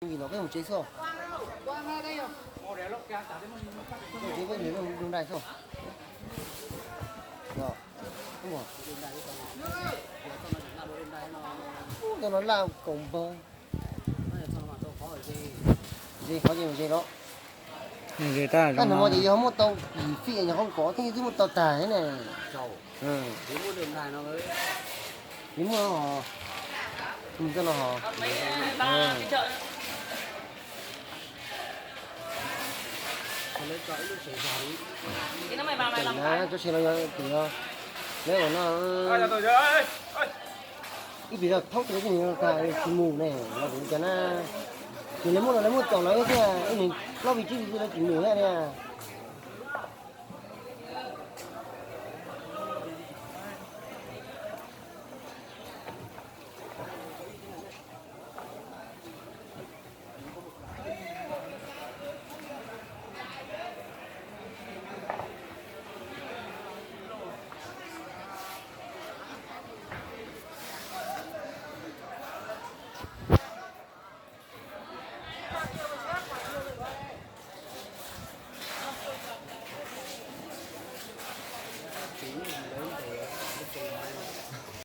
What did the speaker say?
Yim no peb mus tsev xwb. Mus tsev peb mus dai xwb. Cov no laj kaum npawg. Ze qhov ces mus ze los. Tab hnub no ces yog muaj tau yim fij nyuag qhov nkov thiaj twb muaj tau tag thiab ne. Yim muaj no hos, yim coj no hos. Tseem na, tsob se no yog tim no, lawv ua no, ib pliag thaub tus tsis mus ne, los kuv cov na, ces lawv muaj los lawv muaj txaus lawv thiab, ib nws plaub vij tsib vij lawv tsis mus thiab tiag.